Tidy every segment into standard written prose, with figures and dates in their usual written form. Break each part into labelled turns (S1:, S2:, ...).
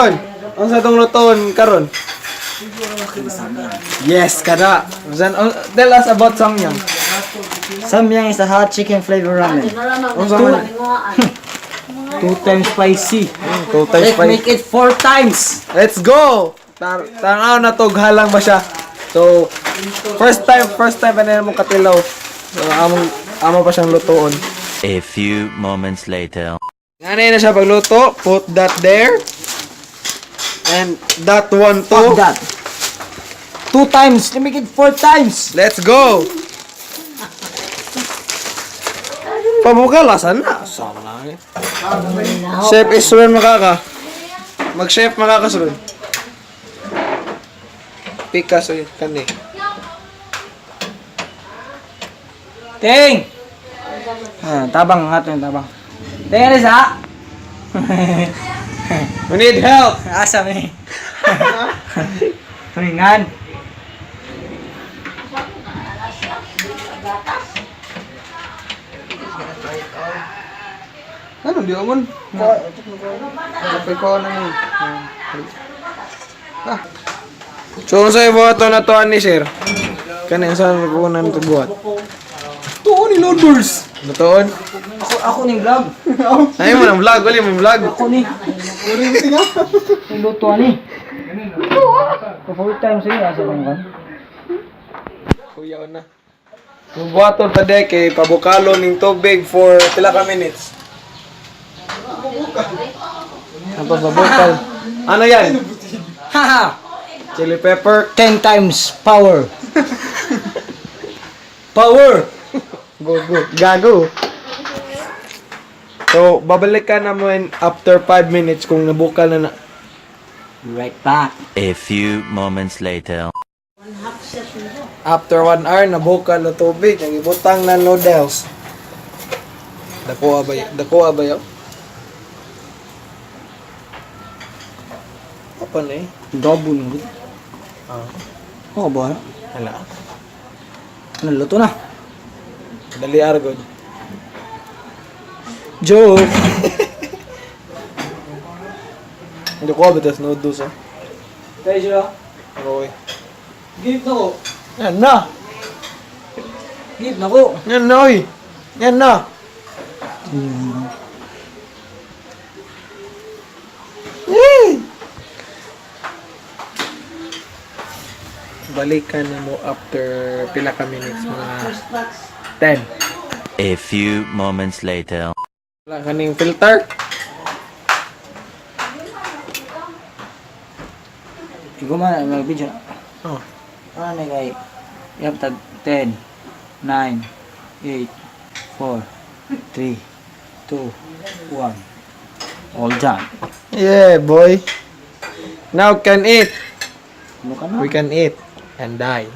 S1: Karon, unsa tong lutoon karon? Yes, kada. Unsa, tell us about samyang.
S2: Samyang is a hot chicken flavor ramen.
S1: Unsa man?
S2: Two times spicy.
S1: Two times
S2: Let's
S1: five.
S2: make it four times.
S1: Let's go! Tanaw na to, halang ba siya? So, first time pa na mong katilaw. So, among, amo pa siyang lutoon.
S3: A few moments later.
S1: Ngani na siya pagluto, put that there. And that one too.
S2: Fuck that. Two times. Let's make it four times.
S1: Let's go! Pabukalasan na. Sama na eh. Chef Isron makaka. Mag-chef makakasunod. Picasso yun, kani.
S2: Ting! Ah, tabang nga ito yung tabang. Ting, alis ha?
S1: We need help!
S2: Asa mi? Tulingan.
S1: Ano, di amon? Kapay ko na mo. Ah. So, unsa buhaton na to ani sir? Kani unsa punan to buhat?
S2: Tuon ni Loders.
S1: Lutoon?
S2: Ako ning vlog.
S1: Ay mo nang vlog, wali mo vlog.
S2: Ako ni. Yung luto ani. Luto. Four times eh, asa bang kan?
S1: Kuya na. Buhaton pa de kay pabukalo ning tubig for pila ka minutes. Tapos pabukal. Ano yan?
S2: Haha!
S1: Chili pepper.
S2: 10 times power. Power!
S1: Go, go. Gago. So, babalik ka naman after 5 minutes kung nabukal na na.
S2: Right back.
S3: A few moments later.
S1: After 1 hour, nabukal na tubig. Ang ibutang na noodles. Dakuha ba yun? Dakuha ba yun? Apa na eh?
S2: Double mo.
S1: Ah.
S2: Oh, ba?
S1: Hala.
S2: Ano, luto na.
S1: Dali argod.
S2: Joke!
S1: Hindi ko ba tas noodles ah.
S2: Tayo siya.
S1: Okay.
S2: Give na ko.
S1: Yan na!
S2: Give na ko.
S1: Yan na oy! Yan na! Yay! Balikan na mo after pila ka minutes, mga 10.
S3: A few moments later.
S1: Wala kaning filter.
S2: Ikaw man, mag video na.
S1: Oh.
S2: Ano na kay? Yap, tag 10, 9, 8, 4, 3, 2, 1. All done.
S1: Yeah, boy. Now can eat.
S2: Ano ka na?
S1: We can eat and die.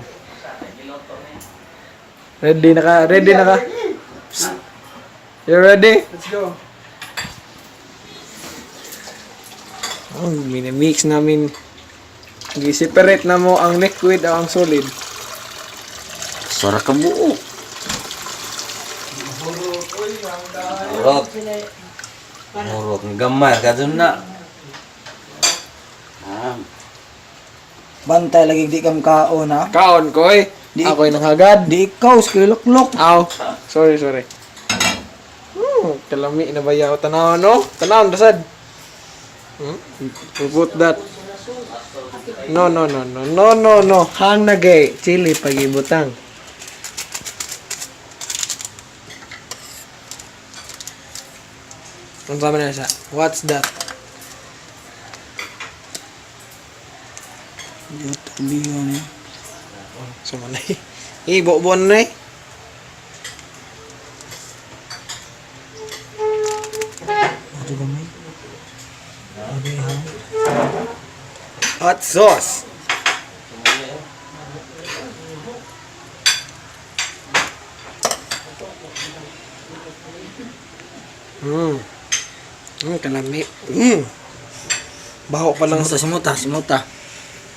S1: Ready na ka? Ready na ka? Psst. You ready?
S2: Let's go.
S1: Oh, minimix namin. Gi-separate na mo ang liquid o ang solid.
S4: Sara ka buo. Murot. Murot. Gamay ka dun na. Ah,
S2: Bantay lagi di kam kaon ha.
S1: Kaon ko eh.
S2: Di-
S1: Ako'y nanghagad.
S2: Di ikaw skiloklok.
S1: Aw. Sorry, sorry. Kalami na ba yaw? Tanaw, no? Tanaw, dasad. We put that. No, no, no, no, no, no, no. Hang na gay. Chili pagibutang. Ano sabi na siya? What's that?
S2: Tubigan eh.
S1: Sumanay. Eh, buo-buo na eh.
S2: Ato gamay. Abi ha.
S1: Hot sauce. Kalami. Baho pa lang.
S2: Simuta, simuta, simuta.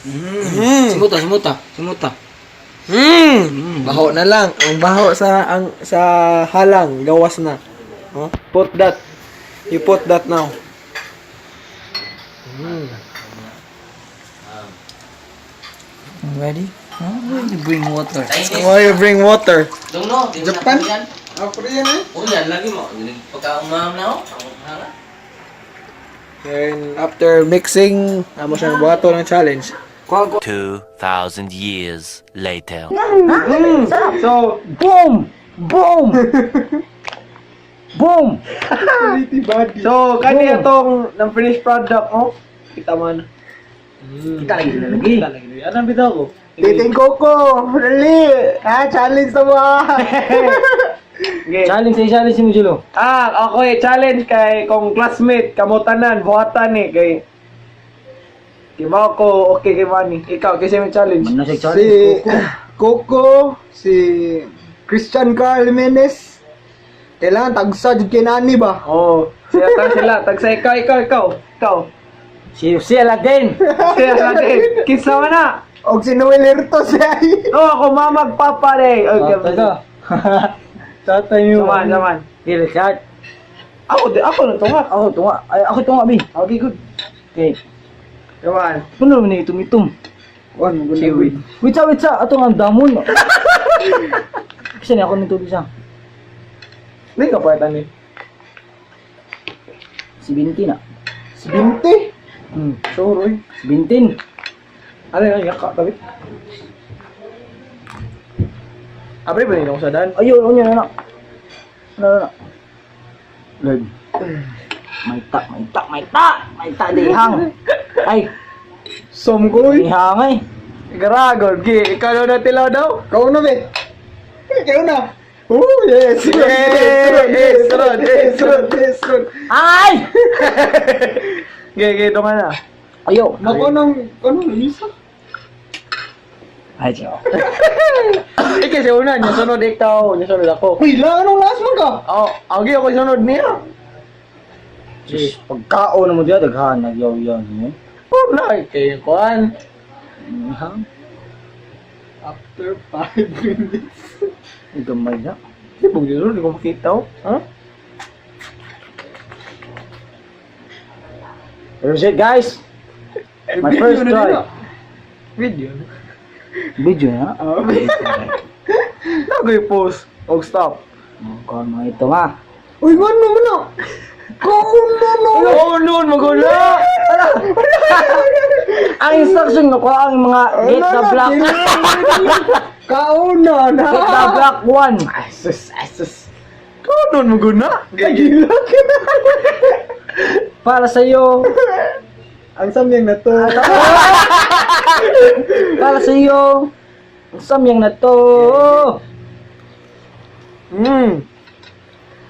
S1: Mm.
S2: Simuta, simuta, simuta.
S1: Baho na lang. Ang baho sa halang, gawas na. Oh, put that. You put that now.
S2: Ready? Huh? Where you bring water?
S1: Why you bring water?
S4: Don't know. Di mo na
S5: Japan?
S4: Korean.
S5: Ah, Korean eh.
S4: Korean lagi mo. Pagka-umam na oh. Ang hanga.
S1: Then after mixing, amo siyang buhato ng challenge.
S3: 2,000 years later.
S1: So,
S2: Boom! Boom! Boom!
S5: Pretty body.
S1: So, kani atong ng finished product oh. Kita man.
S2: Kita lagi sila lagi.
S1: Kita lagi. Anong bitaw ko?
S5: Titing Coco! Dali! Ah, challenge na mo ah!
S1: Okay.
S2: Challenge sa challenge mo, Julo.
S1: Ah, okay, challenge kay kung classmate kamo tanan buhatan ni kay Kibaw ko okay kay Manny. Ikaw kasi may challenge.
S2: Man na siya
S5: Si
S2: challenge.
S5: Coco, si Christian Carl Jimenez. Kailangan tagsa jud kay nani ba?
S1: Oh, sila tag sila tag sa ikaw ikaw ikaw. Ikaw.
S2: Si Aladdin.
S1: Sila natin. Kinsa man na?
S5: Og si Noel Herto siya.
S1: Oh, ako mamag papa day. Okay.
S2: Tatay. Tatay mo.
S1: Saman, saman.
S2: Dili chat.
S1: Ako di ako nang tunga.
S2: Ako tunga. Ay, ako tunga bi.
S1: Okay, good.
S2: Okay.
S1: Saman.
S2: Puno man ni itum-itum.
S5: Wan,
S1: Kiwi.
S2: Wait sa, wait sa. Ato nga ang damon. Kasi niya ako ng tubig sa.
S1: Hindi ka pa ni.
S2: Si Binti na.
S5: Si Binte.
S1: Sorry.
S2: Si Bintin.
S1: Ano yun? Yaka, tabi. Abay ba nila sa dan?
S2: Ayun, unya na na. Na na. Lord. May ta, may ta, may ta. May ta dihang. Ay,
S5: Somgoy.
S2: dihang ay.
S1: Garagol, gi. Ikaw na tilaw daw.
S5: Kau na be. Ikaw na. Oh, yes.
S1: Yeah, yes, Rod, yes, Rod.
S5: Yes, Rod.
S2: Ay!
S1: Gi, gi, tunga na.
S2: Ayo.
S5: Nako nang ano Lisa?
S2: Ay, ciao.
S1: Ikaw siya una, niya sunod ikaw, niya sunod ako.
S5: Uy, la anong last man ka?
S1: Oh, okay, ako sunod niya.
S2: Sus, pagkaon mo diya daghan nagyaw-yaw niyo.
S1: Oh, na, kay kuan.
S2: Dihang.
S5: After 5 minutes.
S2: Gamay na.
S1: Di ba dito, di ko makita oh. Ha?
S2: Here's it, guys. My first
S5: Video na
S2: try.
S5: din, ah.
S1: Video.
S2: Video na.
S1: Ah, Nagoy post. Og stop.
S2: Oh, mga ito ma.
S5: Uy, ngano man na? Kaon na no.
S1: Oh, noon, magula!
S2: Ang instruction ko ang mga get the black,
S5: Kaon na na.
S2: get the black one.
S1: Asus, asus. Kaon noon, maguna.
S5: Gilak.
S2: Para sa iyo,
S5: Ang samyang na to.
S2: para sa iyo. Ang samyang na to.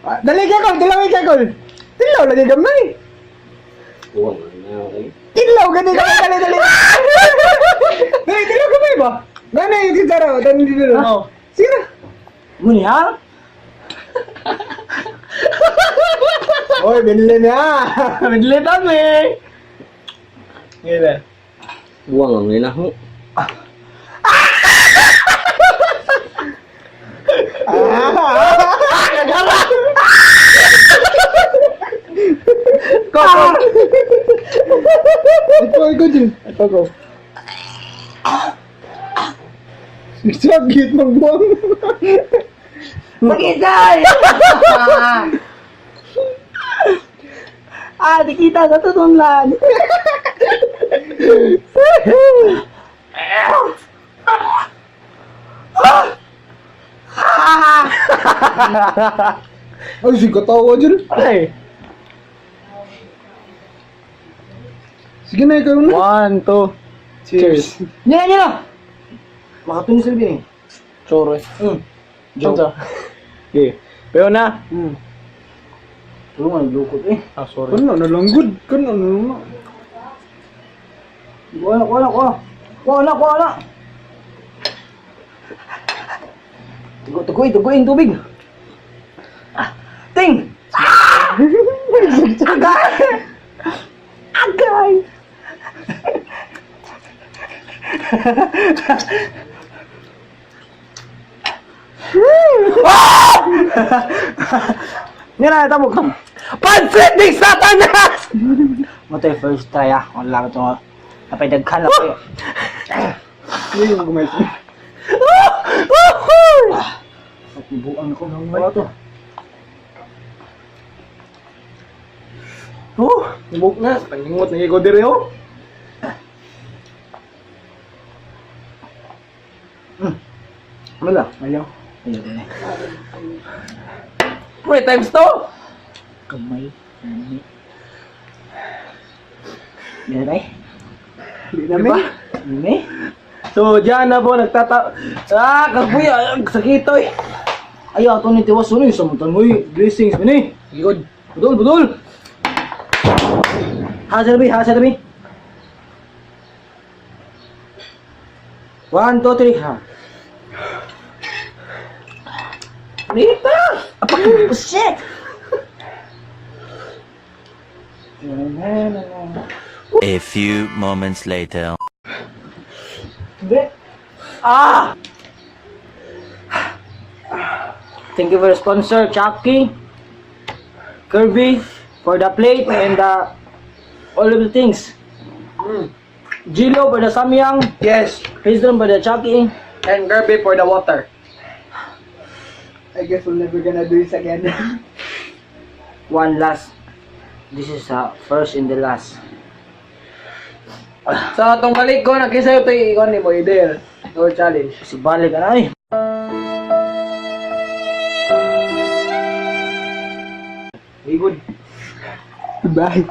S5: Ah, dali ka kol, dalawi ka kol. Tilaw lagi gamay. Tilaw gani ka dali dali. Dali tilaw gamay ba? Gani yung titara, dali dito.
S1: Oh.
S5: Sige na.
S2: Muni ha?
S5: Oy, binili na.
S1: Binili kami. Gila.
S4: Buwang ang nila.
S1: Go, go.
S5: Ito ko din.
S1: Ito, go.
S5: Sakit magbuang.
S2: Magitay! Ah, di kita sa tutunlan.
S5: Ay, sige katawa dyan.
S1: Ay.
S5: Sige na, ikaw na.
S1: One, two. Cheers.
S2: Niya, niya! Makatunog sa eh.
S1: Sorry.
S2: Joke.
S1: Okay. Pero na.
S2: Tulungan, naglukot eh.
S1: Ah, sorry.
S5: Kuno na lang good. Kuno na lang.
S2: Kuha na, kuha na, kuha. Kuha na, kuha na. Tugo, tugoy, tugoy tubig. Ah, ting! Ah! Agay! Agay! Ah! Nga na, tabok.
S1: Pansit ni Satanas!
S2: Mo to yung first try ah. Wala ko to. Napay daghan na ko.
S5: Hindi yung gumay.
S2: Buang ako ng mga to.
S1: Oh, nibuk na. Pangingot na ko dire oh.
S2: Wala. Ayaw. Ayaw din eh.
S1: Wait, times two.
S2: Kamay. Kamay. Meron ay?
S5: Di namin.
S2: May?
S1: So, diyan na po nagtata... Ah, kabuya! Ang sakit oy.
S2: Ayaw ato ni tiwas uno sa mutan mo blessings man eh.
S1: Good.
S2: Budol, budol. Ha sa tabi, ha sa tabi. One, two, three, ha.
S1: Nita!
S2: Apak, shit!
S3: A few moments later.
S2: Ah! Thank you for the sponsor, Chucky, Kirby, for the plate and the all of the things. Gilo for the Samyang,
S1: Yes.
S2: Wisdom for the Chucky.
S1: And Kirby for the water.
S5: I guess we're never gonna do this again.
S2: One last. This is first and the last.
S1: Sa atong balik ko, nakisa ito yung ikon ni mo, Idel. No challenge.
S2: Si balik ka na eh.
S1: Good.
S5: Bye.